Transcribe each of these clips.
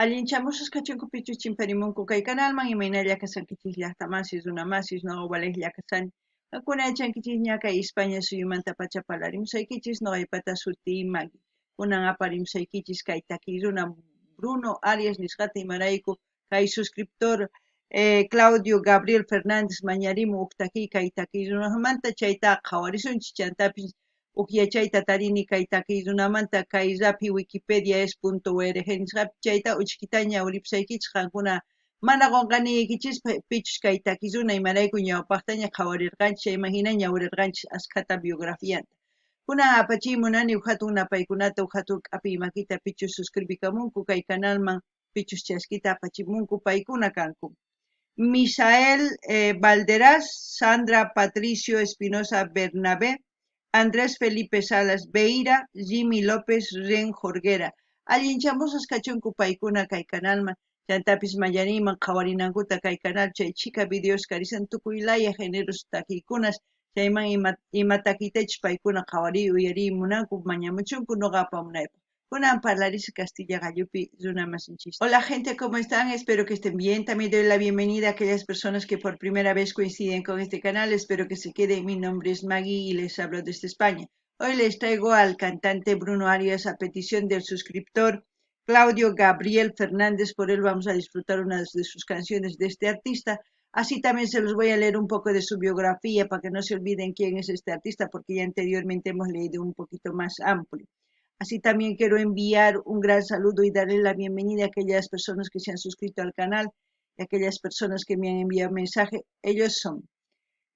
Allinchamusqas kachunku pichus chimparimunku kay kanalman imaynalla kashankichis llaqta masis, runa masis, noqa walejlla kashani. Qankuna yachankichisña kay España suyumanta pacha parlarimusaykichis, noqaypata sutiy Maggie. Kunan aparimusaykichis kay takiy runa Bruno Arias nisqata imarayku kay suscriptor Claudio Gabriel Fernández mañarimun uj takiy kay takiy runamanta chayta qhawarisunchis chantapis uj yachayta tarini kay takiy runamanta kay raphi wikipedia es punto org nisqapi chayta uchkitaña ñawiripusaykichis qankuna mana qonqaniykichispaj pichus kay takiy runa imarayku ñawpajtaña qhawarirqanchis chayman jina ñawirirqanchis askhata biografianta. Kunan apachiy munani uj jatun napaykunata uj jatun k'apiy makita pichus suscribikamunku kay kanalman pichus chaskita apachimunku paykuna kanku. Misael Valderas, Sandra Patricio Espinosa Bernabé, Andrés Felipe Salas Beira, Jimmy López Ren Jorguera. Allinchamusqas kachunku paykuna kay kanalman, chantapis mañariyman qhawarinankuta kay canal chay chhika videos karisan tukuy laya géneros takiykunas chayman ima ima takiytachus paykuna qhawariy uyariy munanku mañamuchunku noqa apamunaypaj. Kunan parlarisaq Castilla qallupi runa masinchis. Hola gente, ¿cómo están? Espero que estén bien. También doy la bienvenida a aquellas personas que por primera vez coinciden con este canal. Espero que se queden. Mi nombre es Maggie y les hablo desde España. Hoy les traigo al cantante Bruno Arias a petición del suscriptor Claudio Gabriel Fernández. Por él vamos a disfrutar una de sus canciones de este artista. Así también se los voy a leer un poco de su biografía para que no se olviden quién es este artista, porque ya anteriormente hemos leído un poquito más amplio. Así también quiero enviar un gran saludo y darle la bienvenida a aquellas personas que se han suscrito al canal y aquellas personas que me han enviado mensaje. Ellos son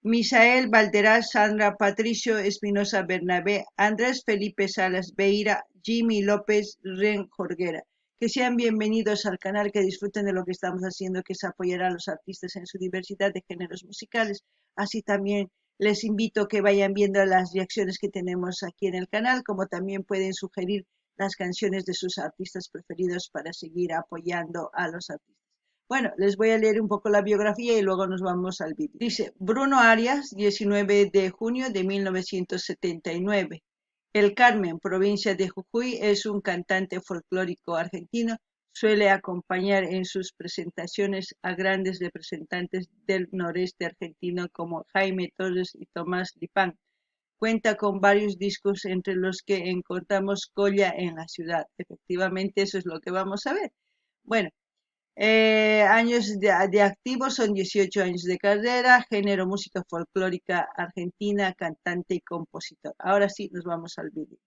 Misael Valderas, Sandra Patricio Espinosa Bernabé, Andrés Felipe Salas Beira, Jimmy López Ren Jorguera. Que sean bienvenidos al canal, que disfruten de lo que estamos haciendo, que es apoyar a los artistas en su diversidad de géneros musicales. Así también les invito a que vayan viendo las reacciones que tenemos aquí en el canal, como también pueden sugerir las canciones de sus artistas preferidos para seguir apoyando a los artistas. Bueno, les voy a leer un poco la biografía y luego nos vamos al vídeo. Dice, Bruno Arias, 19 de junio de 1979. El Carmen, provincia de Jujuy, es un cantante folclórico argentino. Suele acompañar en sus presentaciones a grandes representantes del noreste argentino como Jaime Torres y Tomás Lipán. Cuenta con varios discos entre los que encontramos Colla en la ciudad. Efectivamente, eso es lo que vamos a ver. Bueno, años de activo son 18 años de carrera, género música folclórica argentina, cantante y compositor. Ahora sí, nos vamos al vídeo.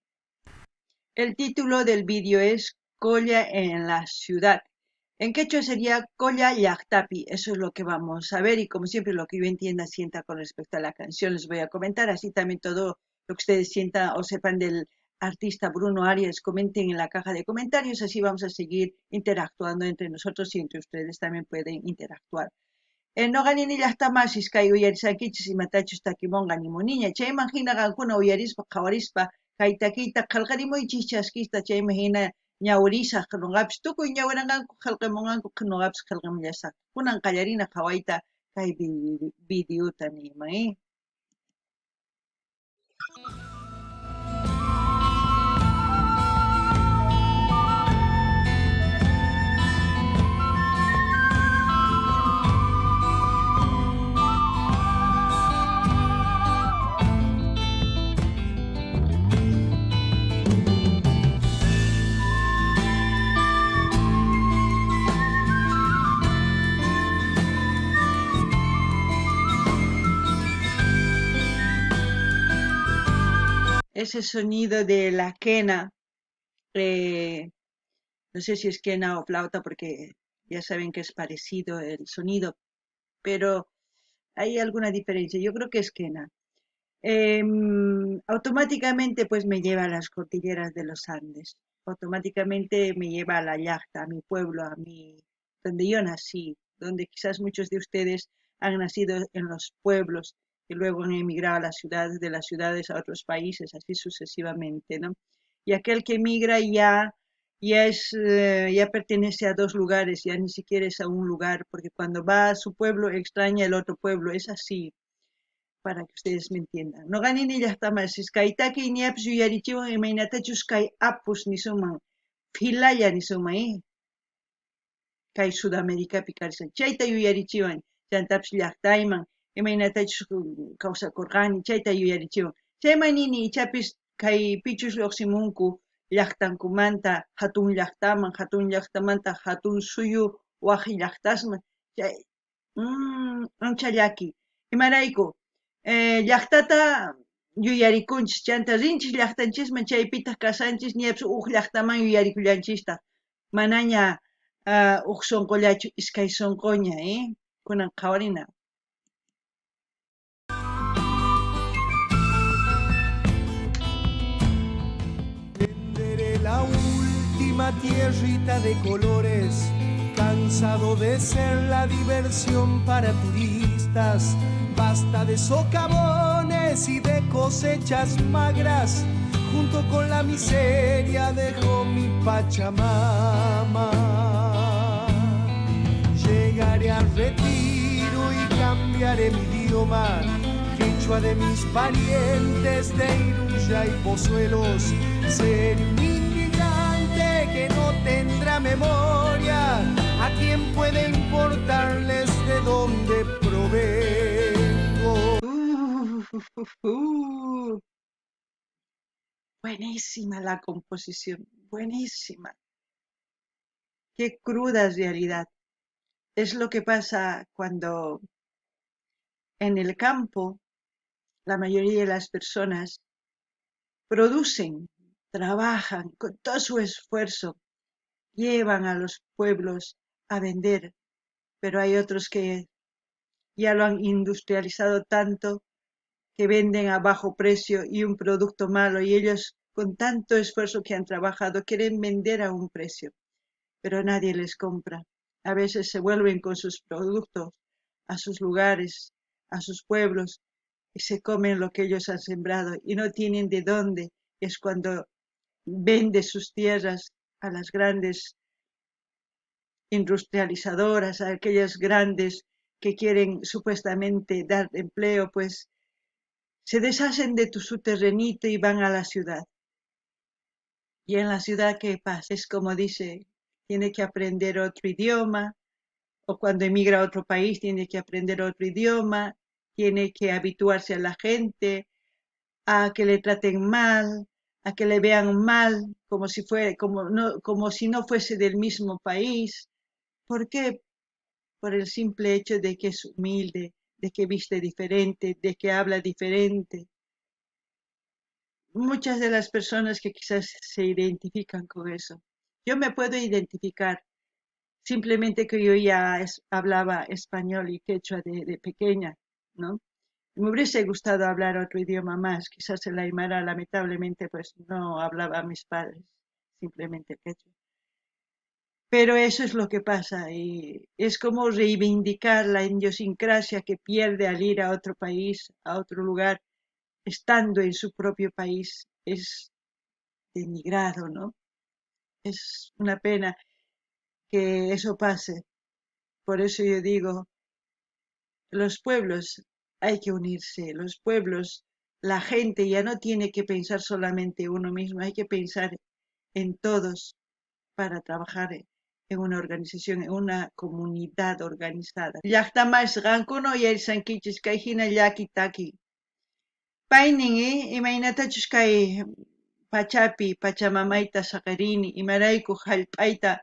El título del vídeo es Colla en la ciudad. En quechua sería Colla Llaqtapi. Eso es lo que vamos a ver y como siempre lo que yo entienda sienta con respecto a la canción les voy a comentar. Así también todo lo que ustedes sientan o sepan del artista Bruno Arias, comenten en la caja de comentarios, así vamos a seguir interactuando entre nosotros y entre ustedes también pueden interactuar. Noqa nini llaqta masis kay uyarisqaykichis imatachus takimunqa nimuniña chayman hina qankuna uyarispa qhawarispa kay takiyta qhelqarimuychis chaskista chayman hina ñawirisaq noqapis tukuy ñawiranqanku qhelqamunqanku noqapis qhelqamullasaq kunan qallarina qhawayta kay videota niyman. Ese sonido de la quena, no sé si es quena o flauta porque ya saben que es parecido el sonido, pero hay alguna diferencia, yo creo que es quena. Automáticamente pues me lleva a las cordilleras de los Andes, automáticamente me lleva a la llaqta, a mi pueblo, donde yo nací, donde quizás muchos de ustedes han nacido en los pueblos y luego han emigrado a las ciudades, de las ciudades a otros países, así sucesivamente, ¿no? Y aquel que emigra ya pertenece a dos lugares, ya ni siquiera es a un lugar, porque cuando va a su pueblo extraña el otro pueblo, es así, para que ustedes me entiendan. Noqa nini llaqta masis, kay takiy ñapis yuyarichiwan imaynatachus kay apus nisunman, philalla nisunman. Kay Sudamericapi karshan. Chayta yuyarichiwan, chantapis llajtayman imaynatachus kawsakorqani, chayta yuyarichiwan. Chayman nini ichapis kay pichus llojsimunku llajtankumanta jatun llajtaman, jatun llajtamanta jatun suyu waj llajtasman, chay ancha llaki. Imarayku llajtata yuyarikunchis, chanta rinchis llajtanchisman, chaypitaj kashanchis, ñapis uj llajtaman yuyarikullanchistaq. Manaña uj sonqollachu, iskay sonqoña, Kunan qhawarina. Venderé la última tierrita de colores, cansado de ser la diversión para turistas. Basta de socavones y de cosechas magras, junto con la miseria dejó mi Pachamama. Llegaré al retiro y cambiaré mi idioma, quechua de mis parientes de Iruya y Pozuelos. Seré un inmigrante que no tendrá memoria, a quien puede importarles de dónde provengo. Buenísima la composición, buenísima. Qué cruda realidad. Es lo que pasa cuando en el campo la mayoría de las personas producen, trabajan con todo su esfuerzo, llevan a los pueblos a vender, pero hay otros que ya lo han industrializado tanto que venden a bajo precio y un producto malo, y ellos con tanto esfuerzo que han trabajado quieren vender a un precio, pero nadie les compra. A veces se vuelven con sus productos a sus lugares, a sus pueblos, y se comen lo que ellos han sembrado y no tienen de dónde. Es cuando vende sus tierras a las grandes industrializadoras, a aquellas grandes que quieren supuestamente dar empleo, pues se deshacen de su terrenito y van a la ciudad. Y en la ciudad, ¿qué pasa? Es como dice, tiene que aprender otro idioma, o cuando emigra a otro país tiene que aprender otro idioma, tiene que habituarse a la gente, a que le traten mal, a que le vean mal, como si no fuese del mismo país. ¿Por qué? Por el simple hecho de que es humilde, de que viste diferente, de que habla diferente. Muchas de las personas que quizás se identifican con eso. Yo me puedo identificar, simplemente que yo ya hablaba español y quechua de pequeña, ¿no? Me hubiese gustado hablar otro idioma más, quizás el aymara, lamentablemente, no hablaba a mis padres, simplemente el quechua. Pero eso es lo que pasa, y es como reivindicar la idiosincrasia que pierde al ir a otro país, a otro lugar, estando en su propio país, es denigrado, ¿no? Es una pena que eso pase. Por eso yo digo, los pueblos hay que unirse, los pueblos, la gente ya no tiene que pensar solamente uno mismo, hay que pensar en todos para trabajar en una organización, en una comunidad organizada. Llajta mas qankuna uyarisankichis kay hina llaki taki. Paynin imaynatachus kay pachapi pachamamayta saqerini, imarayku jallp'ayta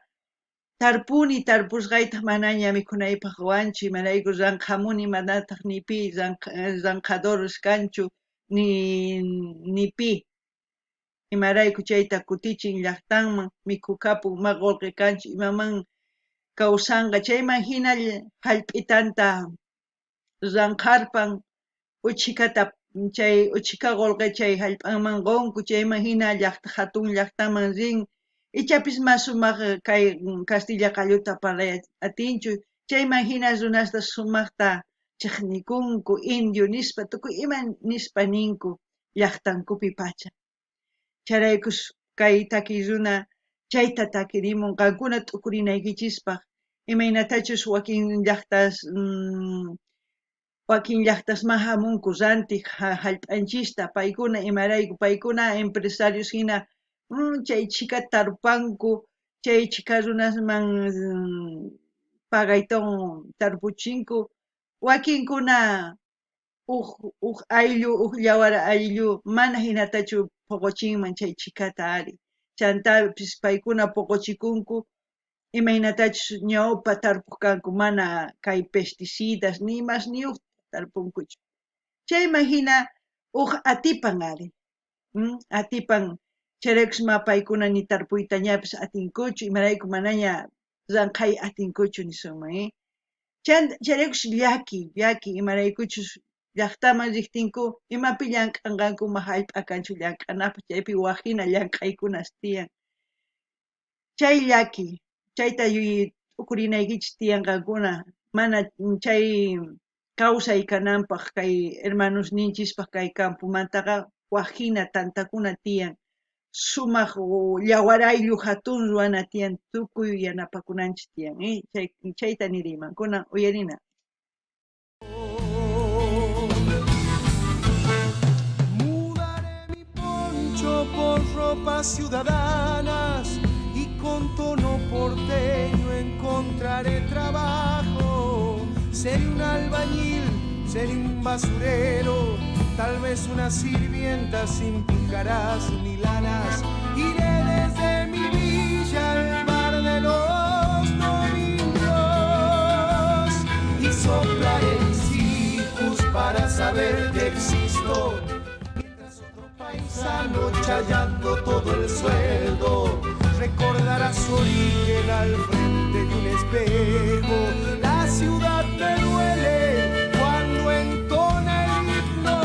tarpuni, tarpusqaytaj manaña mikhunaypaj qowanchu, imarayku ranqhamuni manataj ni pi ranqhadores kanchu ni pi. Imarayku chayta kutichin llajtanman mikhukapun, ma qolqe kanchu, imaman kawsanqa, chayman hina jallp'itanta ranqharpan, uchhikata chay uchhika qolqe chay jallp'anman qonku, chayman hina llajta jatun llajtaman rin, ichapis mas sumaq kay kastilla qalluta parlay atinchu, chayman hina runasta sumaqta chejnikunku, indio nispa, tukuy ima nispa ninku llajtankupi pacha. Chayraykus kay takiy runa chayta takirimun qankuna t'ukurinaykichispaj, imaynatachus wakin llajtas, wakin llajtasman jamunku rantiq jallp'anchista, paykuna imarayku, paykuna empresarios hina, chay chhika tarpanku, chay chhika runasman, pagaytawan tarpuchinku. Wakinkuna uj uj ayllu, uj yawar ayllu mana jinatachu poqochinman chay chhikata ari. Chantapis paykuna poqochikunku imaynatachus ñawpa tarpoj kanku mana kay pesticidas ni imasniyojta tarpunkuchu. Chayman jina uj atipan ari, atipan chayraykus ma paykuna ni tarpuytañapis atinkuchu, imarayku manaña ranqhay atinkuchu nisunman. Chayraykus llaki, llaki imaraykuchus llajtaman rejtinku imapi llank'anqanku ma jallp'a kanchu llank'anapaj, chaypi waj jina llank'aykunas tiyan. Chay llaki, chayta t'ukurinaykichis tiyan qankuna, mana chay kawsay kananpaj kay hermanosninchispaj kay campomantaqa waj jina tantakuna tiyan, sumaj yawar ayllu jatun ruwana tiyan, tukuy yanapakunanchis tiyan. Chayta niriyman, kunan uyarina. Mudaré mi poncho por ropas ciudadanas y con tono porteño encontraré trabajo. Seré un albañil, seré un basurero, tal vez una sirvienta sin pucaras ni lanas. Iré desde mi villa al bar de los domingos y soplaré mis hijos para saber que existo. Mientras otro paisano chayando todo el sueldo recordará su origen al frente de un espejo. La ciudad me duele cuando entona el himno,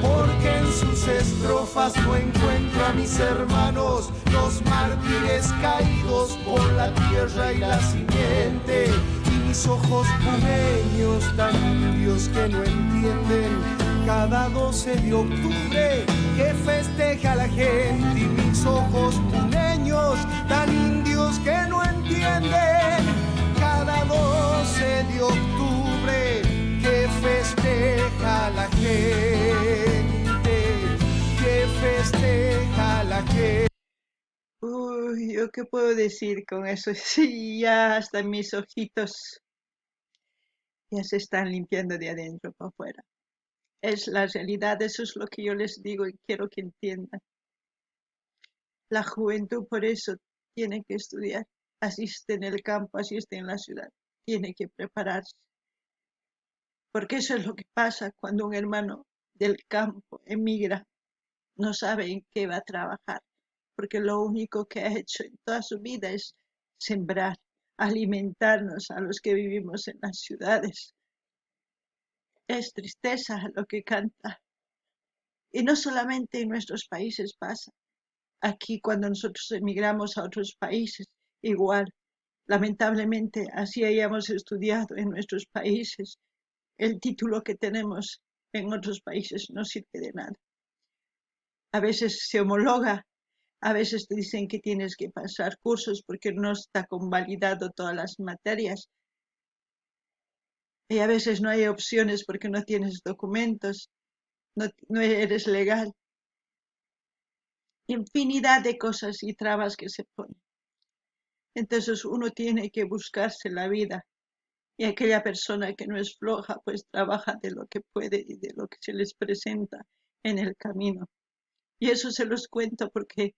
porque en sus estrofas no encuentro a mis hermanos, los mártires caídos por la tierra y la simiente, y mis ojos puneños tan indios que no entienden cada 12 de octubre que festeja la gente, y mis ojos puneños tan indios que no entienden cada 12 de octubre que festeja la gente, que festeja la gente. Uy, ¿yo qué puedo decir con eso? Sí, ya hasta mis ojitos ya se están limpiando de adentro para afuera. Es la realidad, eso es lo que yo les digo y quiero que entiendan. La juventud por eso tiene que estudiar, así esté en el campo, así esté en la ciudad, tiene que prepararse. Porque eso es lo que pasa cuando un hermano del campo emigra, no sabe en qué va a trabajar, porque lo único que ha hecho en toda su vida es sembrar, alimentarnos a los que vivimos en las ciudades. Es tristeza lo que canta. Y no solamente en nuestros países pasa. Aquí cuando nosotros emigramos a otros países, igual. Lamentablemente así hayamos estudiado en nuestros países. El título que tenemos en otros países no sirve de nada. A veces se homologa, a veces te dicen que tienes que pasar cursos porque no está convalidado todas las materias. Y a veces no hay opciones porque no tienes documentos, no eres legal. Infinidad de cosas y trabas que se ponen. Entonces uno tiene que buscarse la vida. Y aquella persona que no es floja, pues trabaja de lo que puede y de lo que se les presenta en el camino. Y eso se los cuento porque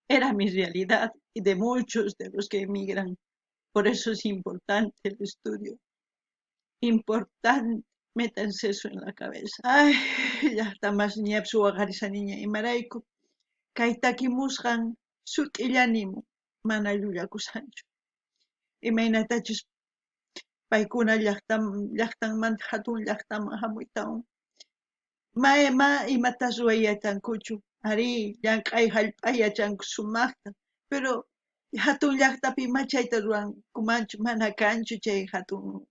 era mi realidad y de muchos de los que emigran. Por eso es importante el estudio. Importante, métanse eso en la cabeza. Ay, ya está más ñapsu waqarisaniña imarayku. Kay takimusqan sut'illanimu, mana llullakushanchu. Imaynatachus paykuna llajtanmanta hatun llajtaman hamuytawan. Ma imatas ruway yachankuchu, arí, llank'ay hallp'a yachanku sumaqta, pero hatun llajtapi ima chayta ruwankumanchu, mana kanchu chay hatun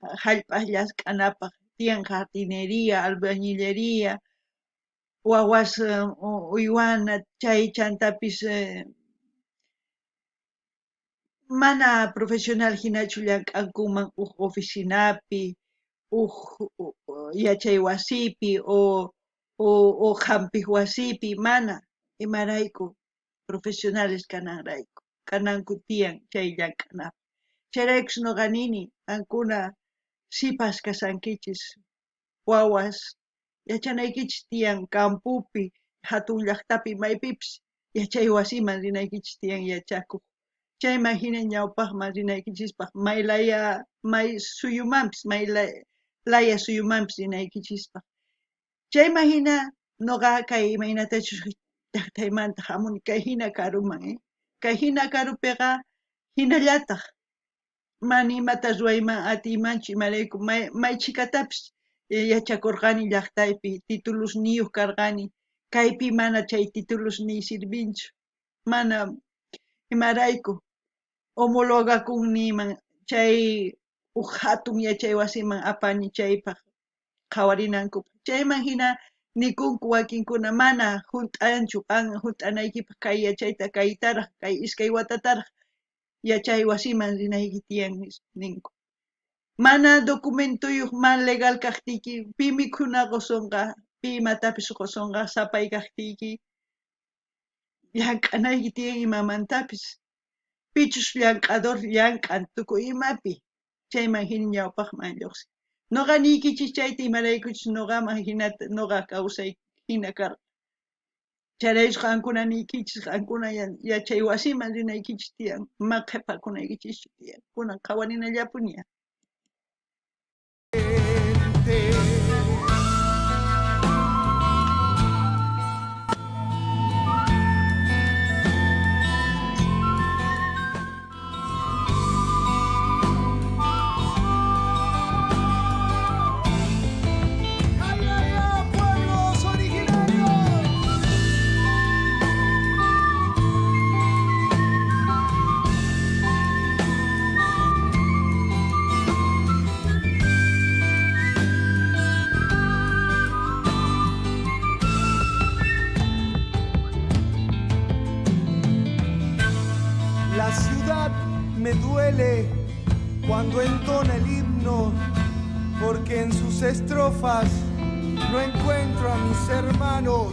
hallp'a llask'anapaj, tiyan jardinería, albañilería, wawas uywana, chay chantapis mana profesional hinachu llank'ankuman uj oficinapi, uj yachay wasipi o hampiq wasipi, mana, imarayku profesionales kananrayku, Kananku tiyan chay llank'anapaj. Chayraykus noqa nini, qankuna sipas kashankichis, wawas, yachanaykichis tiyan campopi, jatun llajtapi, maypipis yachay wasiman rinaykichis tiyan yachakoj. Chayman jina ñawpajman rinaykichispaj, may laya may suyumanpis, may laya suyumanpis rinaykichispaj. Chayman jina noqa kay imaynatachus llajtaymanta jamuni kay jina karuman, kay jina karupeqa jinallataj mana imata ruwayman atiymanchu, imarayku may chhikatapis yachakorqani llajtaypi, titulosniyoj karqani, kaypi mana chay titulosniy sirvinchu, mana imarayku homologakun niyman chay uj jatun yachay wasiman apani chaypaj qhawarinankupaj. Chayman jina nikunku wakinkuna mana junt'anchu qan junt'anaykipaj kay yachayta kaytaraj, kay iskay watataraj yachay wasiman rinayki tiyan ninku. Mana documentoyoj mana legal kajtiyki, pi mikhuna qosonqa, pi imatapis qosonqa sapay kajtiyki, llank'anayki tiyan imamantapis. Pichus llank'ador llank'an tukuy imapi, chayman jina ñawpajman llojsin. Noqa niykichis chayta imaraykuchus noqaman jinata noqa kawsay jina karqa. Chayrayku qankuna niykichis, qankuna yachay wasiman rinaykichis tiyan, ma qhepakunaykichischu tiyan. Kunan qhawarinallapuni. ¡Ay, ay, ay, pueblos originarios! La ciudad me duele cuando entona el himno, porque en sus estrofas no encuentro a mis hermanos,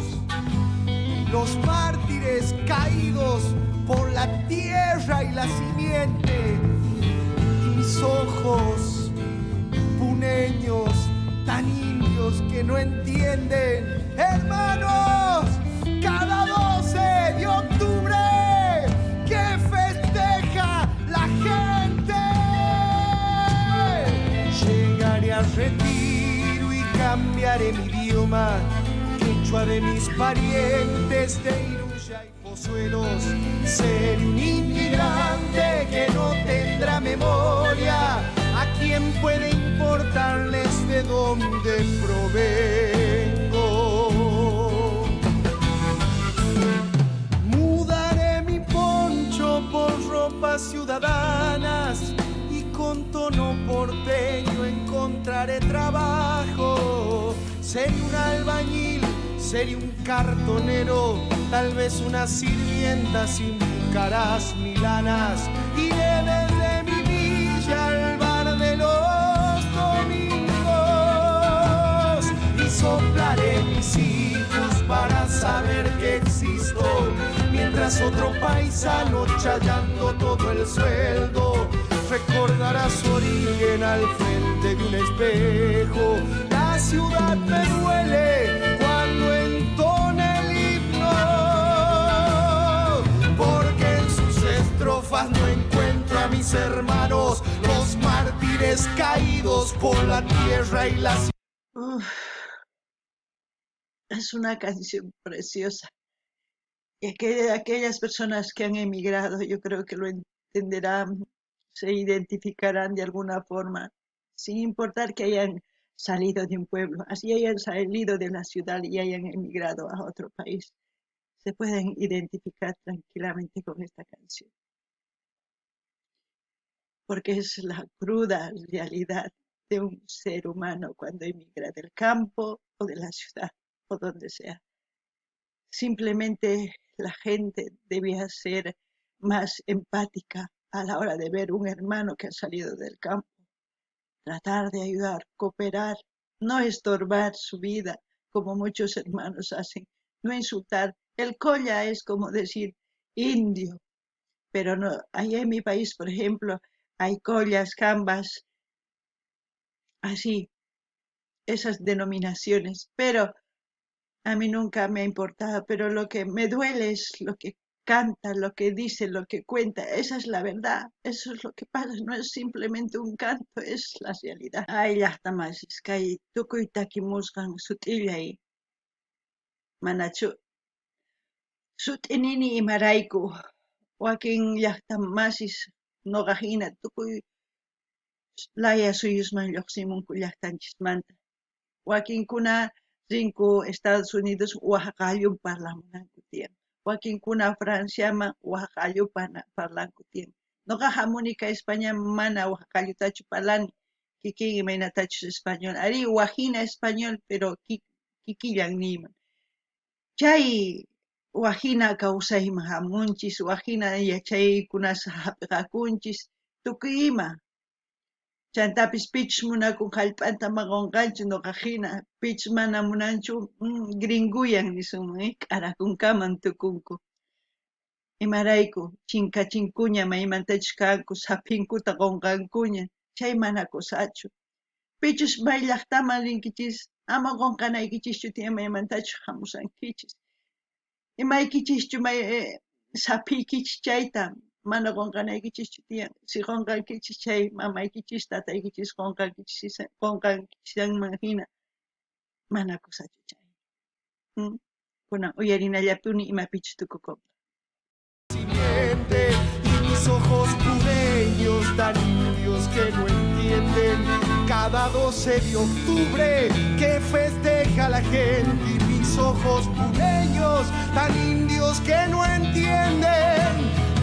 los mártires caídos por la tierra y la simiente, y mis ojos puneños tan indios que no entienden. Hermanos, cada 12 de octubre que festeja la gente, llegaré al retiro y cambiaré mi idioma, quechua de mis parientes de Iruya y Pozuelos. Seré un inmigrante que no tendrá memoria. ¿A quién puede importarles de dónde provengo? Mudaré mi poncho por ropas ciudadanas y con tono porteño encontraré trabajo. Seré un albañil, seré un cartonero, tal vez una sirvienta sin pucarás ni lanas. Iré desde mi villa al bar de los domingos y soplaré mis hijos para saber que existo, mientras otro paisano chayando todo el sueldo recordará su origen al frente de un espejo. La ciudad me duele cuando entona el himno, porque en sus estrofas no encuentro a mis hermanos, los mártires caídos por la tierra y la Uf, es una canción preciosa. Y aquellas personas que han emigrado, yo creo que lo entenderán, se identificarán de alguna forma, sin importar que hayan salido de un pueblo, así hayan salido de la ciudad y hayan emigrado a otro país, se pueden identificar tranquilamente con esta canción. Porque es la cruda realidad de un ser humano cuando emigra del campo o de la ciudad o donde sea. Simplemente la gente debía ser más empática a la hora de ver un hermano que ha salido del campo. Tratar de ayudar, cooperar, no estorbar su vida como muchos hermanos hacen, no insultar. El colla es como decir indio, Pero no, allá en mi país, por ejemplo, hay collas, jambas, así, esas denominaciones. Pero a mí nunca me ha importado, pero lo que me duele es lo que canta, lo que dice, lo que cuenta. Esa es la verdad, eso es lo que pasa, no es simplemente un canto, es la realidad. Ay, llaqta masis, kay tukuy takimusqan sut'illay, manachu sut'i nini imarayku wakin llaqta masis noqa hina tukuy laya suyusman lluqsimunku llaqtanchismanta. Wakinkuna rinku Estados Unidos waj qallu parlamunanku tiyan. Wakinkuna Franciaman waj qallu parlanku tiyan. Noqa hamuni kay España mana waj qallutachu parlani, kikin imaynatachus español. Arí, wajina español, pero kikillan niyman. Chay wajina kawsayman hamunchis, wajina yachaykunas hap'iqakunchis, tukuy ima. Chantapis pichus munakun hallp'anta ama qunqanchu nuqa hina, pichus mana munanchu gringuyan nisunman, k'arakunkaman tukunku. Imarayku chinkachinkuña maymantachus kanku, saphinkuta qunqankuña, chay mana kusachu. Pichus may llaqtaman rinkichis, ama qunqanaykichischu tiyan maymantachus hamusankichis. Imaykichischu may saphiykichis chayta mana qunqanaykichischu tiyan. Si qunqankichis chay mamaykichis, tataykichis qunqankichis, qunqankichisman hina mana kusachu chay. Kunan uyarinallapuni imapichus tukukunqa. Y mis ojos puneños tan indios que no entienden cada 12 de octubre que festeja la gente. Y mis ojos puneños tan indios que no entienden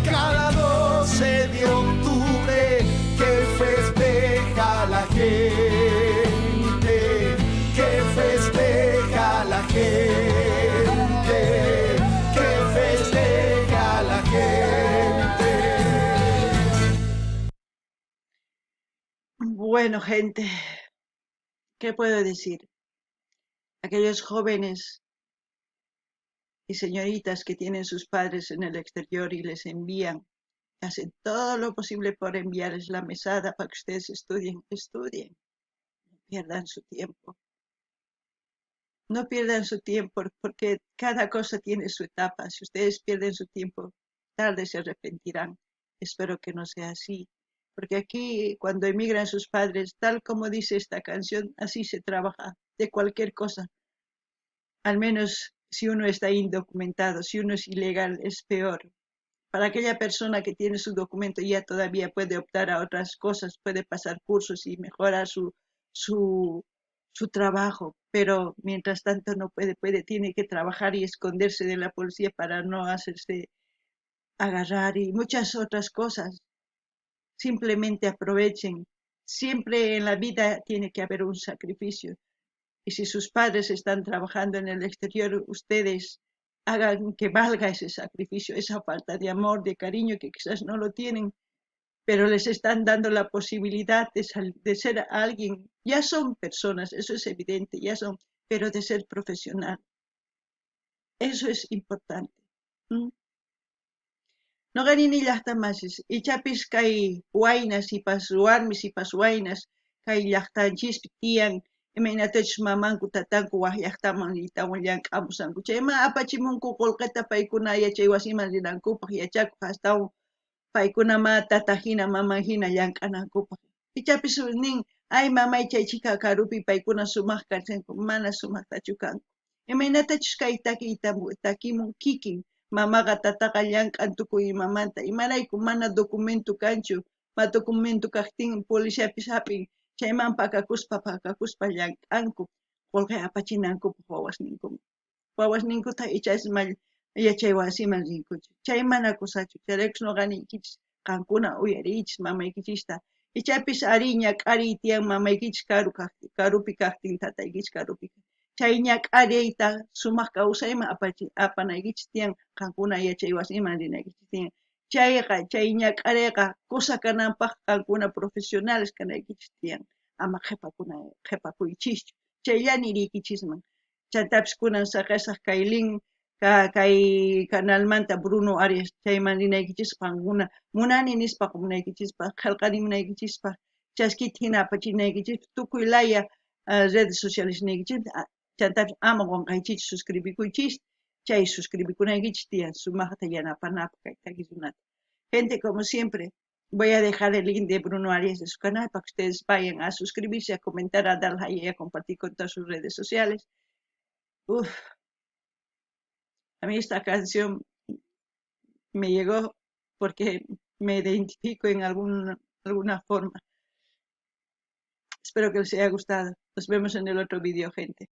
cada 12 de octubre que festeja la gente, que festeja la gente, que festeja la gente. Bueno, gente, ¿qué puedo decir? Aquellos jóvenes y señoritas que tienen sus padres en el exterior y les envían, hacen todo lo posible por enviarles la mesada para que ustedes estudien, estudien, no pierdan su tiempo. No pierdan su tiempo porque cada cosa tiene su etapa. Si ustedes pierden su tiempo, tarde se arrepentirán. Espero que no sea así, porque aquí cuando emigran sus padres, tal como dice esta canción, así se trabaja de cualquier cosa. Al menos si uno está indocumentado, si uno es ilegal, es peor. Para aquella persona que tiene su documento ya todavía puede optar a otras cosas, puede pasar cursos y mejorar su trabajo, pero mientras tanto no puede, tiene que trabajar y esconderse de la policía para no hacerse agarrar y muchas otras cosas. Simplemente aprovechen. Siempre en la vida tiene que haber un sacrificio. Y si sus padres están trabajando en el exterior, ustedes hagan que valga ese sacrificio, esa falta de amor, de cariño que quizás no lo tienen, pero les están dando la posibilidad de ser alguien. Ya son personas, eso es evidente, ya son, pero de ser profesional. Eso es importante. Noqa nini llaqta masis, ichapis kay waynas sipas warmis sipas waynas kay llaqtanchispi tiyan imaynatachus mamanku tatanku waj llaqtaman riytawan llank'amusanku. Chayman apachimunku qullqita paykuna yachay wasiman rinankupaq yachakuq astawan paykuna ma tata hina mama hina llank'anankupaq. Ichapis nin, ay mamay chay chika karupi paykuna sumaq kashanku, mana sumaqtachu kanku. Imaynatachus kay takiyta takimun kikin mamaqa tataqa llank'an tukuy imamanta. Imarayku mana documento kanchu, ma documento kaqtin policiapis hap'in, chayman pakakuspa pakakuspa llank'anku qullqi apachinankupaq wawasninkuman. Wawasninkuta ichas yachay wasiman rinkuchu. Chay mana kusachu. Chayraykus noqa niykichis qankuna uyariychis mamaykichista. Ichapis ari ñak'ariy tiyan mamaykichis karupi kaqtin tataykichis karupi. Chay ñak'ariyta sumaq kawsayman apanaykichis tiyan qankuna yachay wasiman rinaykichis tiyan. Chayqa chay ñak'ariyqa kusa kananpaq qankuna profesionales kanaykichis tiyan. Ama qhipakuychischu. Chayllani riykichisman. Chantapis kunan saqesaq kay link Kay canalmanta Bruno Arias chayman rinaykichispaq, qankuna munani nispa qomunaykichispaq, qhelqarimunaykichispaq, chaskita hina apachinaykichispaq, tukuy laya redes sociales niykichispaq. Chantapis ama qonqaychikchu suscribikuychis, chay suscribikunaykichis tiyan sumaqta yanapanapaq kay taki runata. Gente, como siempre, voy a dejar el link de Bruno Arias de su canal para que ustedes vayan a suscribirse, a comentar, a dar like y a compartir con todas sus redes sociales. Uf. A mí esta canción me llegó porque me identifico en alguna forma. Espero que les haya gustado. Nos vemos en el otro vídeo, gente.